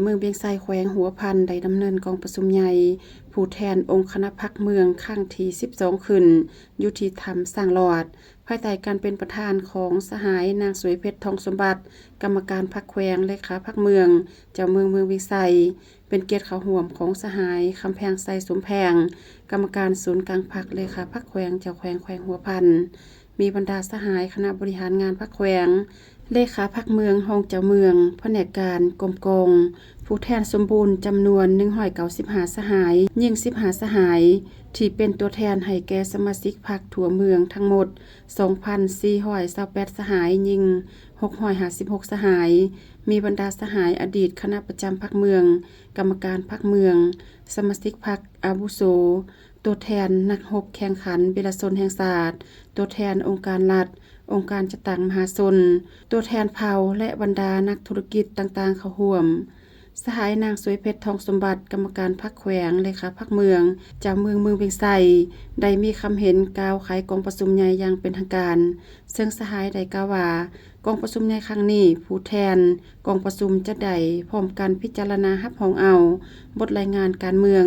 ເມືອງວຽງໄຊ ແຂວງຫົວພັນ ໄດ້ດຳເນີນກອງປະຊຸມໃຫຍ່ຜູ້ແທນອົງຄະນະພັກເມືອງຄັ້ງທີສິບສອງຂຶ້ນ ຢູ່ທີ່ຖ້ຳຊ້າງຫຼອດ ພາຍໃຕ້ການເປັນປະທານຂອງສະຫາຍນາງສວຍເພັດ ທອງສົມບັດ ກຳມະການພັກແຂວງ, ເລຂາພັກເມືອງ, ເຈົ້າເມືອງເມືອງວຽງໄຊ, ເປັນກຽດເຂົ້າຮ່ວມຂອງສະຫາຍ ຄຳແພງໄຊ ສົມແພງ ກຳມະການສູນກາງພັກ, ເລຂາພັກແຂວງ, ເຈົ້າແຂວງແຂວງຫົວພັນ, ມີບັນດາສະຫາຍຄະນະບໍລິຫານງານພັກແຂວງ, ເລຂາພັກເມືອງ, ຮອງເຈົ້າເມືອງ, ພະແນກການ, ກົມກອງ, ຜູ້ແທນສົມບູນຈຳນວນໜຶ່ງຮ້ອຍເກົ້າສິບຫ້າສະຫາຍ, ຍິງສິບຫ້າສະຫາຍ ທີ່ເປັນຕົວແທນໃຫ້ແກ່ສະມາຊິກພັກທົ່ວເມືອງທັງໝົດສອງພັນສີ່ຮ້ອຍຊາວແປດສະຫາຍ, ຍິງຫົກຮ້ອຍຫ້າສິບຫົກສະຫາຍ, ມີບັນດາສະຫາຍອະດີດຄະນະປະຈຳພັກເມືອງ, ກຳມະການພັກເມືອງ, ສະມາຊິກພັກອາວຸໂສ, ຕົວແທນນັກຮົບແຂ່ງຂັນວິລະຊົນແຫ່ງຊາດ, ຕົວແທນອົງການລັດ, ອົງການຈັດຕັ້ງມະຫາຊົນ, ຕົວແທນເຜົ່າ ແລະ ບັນດານັກທຸລະກິດຕ່າງໆເຂົ້າຮ່ວມ. ສະຫາຍນາງສວຍເພັດ ທອງສົມບັດ ກຳມະການພັກແຂວງ, ເລຂາພັກເມືອງ, ເຈົ້າເມືອງເມືອງວຽງໄຊ ໄດ້ມີຄຳເຫັນກ່າວໄຂກອງປະຊຸມໃຫຍ່ຢ່າງເປັນທາງການ, ເຊິ່ງສະຫາຍໄດ້ກ່າວວ່າ ກອງປະຊຸມໃຫຍ່ຄັ້ງນີ້ ຜູ້ແທນກອງປະຊຸມຈະໄດ້ພ້ອມກັນພິຈາລະນາຮັບຮອງເອົາບົດລາຍງານການເມືອງ,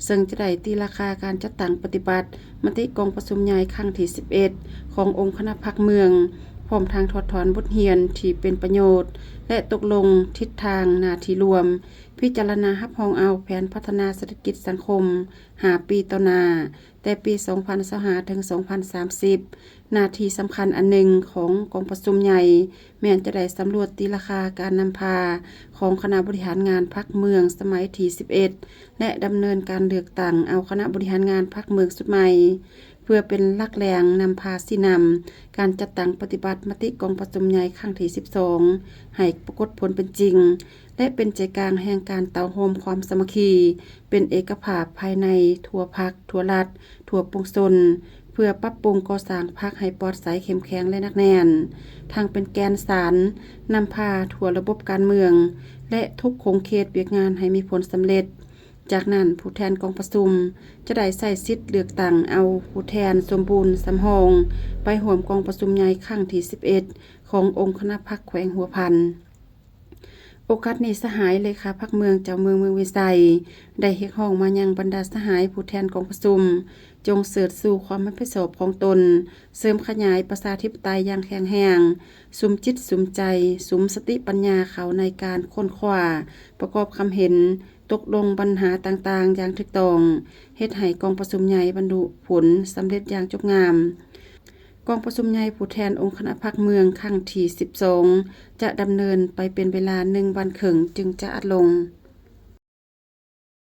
ເຊິ່ງຈະໄດ້ຕີລາຄາການຈັດຕັ້ງປະຕິບັດມະຕິກອງປະຊຸມໃຫຍ່ຄັ້ງທີສິບເອັດຂອງອົງຄະນະພັກເມືອງ, ພ້ອມທັງຖອດຖອນບົດຮຽນທີ່ເປັນປະໂຫຍດ ແລະ ຕົກລົງທິດທາງໜ້າທີ່ລວມ, ພິຈາລະນາຮັບຮອງເອົາແຜນພັດທະນາເສດຖະກິດສັງຄົມຫ້າປີຕໍ່ໜ້າ, ແຕ່ປີສອງພັນຊາວຫ້າເຖິງສອງພັນສາມສິບ, ໜ້າທີ່ສຳຄັນອັນໜຶ່ງຂອງກອງປະຊຸມໃຫຍ່ ແມ່ນຈະໄດ້ສຳຫຼວດຕີລາຄາການນຳພາຂອງຄະນະບໍລິຫານງານພັກເມືອງສະໄໝທີສິບເອັດ ແລະ ດຳເນີນການເລືອກຕັ້ງເອົາຄະນະບໍລິຫານງານພັກເມືອງຊຸດໃໝ່ ເພື່ອເປັນຫຼັກແຫຼ່ງນຳພາຊີ້ນຳການຈັດຕັ້ງປະຕິບັດມະຕິກອງປະຊຸມໃຫຍ່ຄັ້ງທີສິບສອງ ໃຫ້ປາກົດຜົນເປັນຈິງ ແລະ ເປັນໃຈກາງແຫ່ງການເຕົ້າໂຮມຄວາມສາມັກຄີ, ເປັນເອກະພາບພາຍໃນທົ່ວພັກ, ທົ່ວລັດ, ທົ່ວປວງຊົນ, ເພື່ອປັບປຸງກໍ່ສ້າງພັກໃຫ້ປອດໃສ, ເຂັ້ມແຂງ ແລະ ໜັກແໜ້ນ, ທັງເປັນແກນສານນຳພາທົ່ວລະບົບການເມືອງ ແລະ ທຸກຂົງເຂດວຽກງານໃຫ້ມີຜົນສຳເລັດ. ຈາກນັ້ນ, ຜູ້ແທນກອງປະຊຸມຈະໄດ້ໃຊ້ສິດເລືອກຕັ້ງເອົາຜູ້ແທນສົມບູນສຳຮອງໄປຮ່ວມກອງປະຊຸມໃຫຍ່ຄັ້ງທີສິບເອັດຂອງອົງຄະນະພັກແຂວງຫົວພັນ. ໂອກາດນີ້ ສະຫາຍເລຂາພັກເມືອງເຈົ້າເມືອງເມືອງວຽງໄຊ ໄດ້ຮຽກຮ້ອງມາຍັງບັນດາສະຫາຍຜູ້ແທນກອງປະຊຸມ ຈົ່ງເສີດຊູຄວາມຮັບຜິດຊອບຂອງຕົນ, ເສີມຂະຫຍາຍປະຊາທິປະໄຕຢ່າງແຂງແຮງ, ສຸມຈິດສຸມໃຈ, ສຸມສະຕິປັນຍາເຂົ້າໃນການຄົ້ນຄວ້າ, ປະກອບຄຳເຫັນ, ຕົກລົງບັນຫາຕ່າງໆຢ່າງຖືກຕ້ອງ, ເຮັດໃຫ້ກອງປະຊຸມໃຫຍ່ບັນລຸຜົນສຳເລັດຢ່າງຈົບງາມ. ກອງປະຊຸມໃຫຍ່ຜູ້ແທນອົງຄະນະພັກເມືອງຄັ້ງທີສິບສອງ ຈະດຳເນີນໄປເປັນເວລາໜຶ່ງວັນເຄິ່ງ ຈຶ່ງຈະອັດລົງ.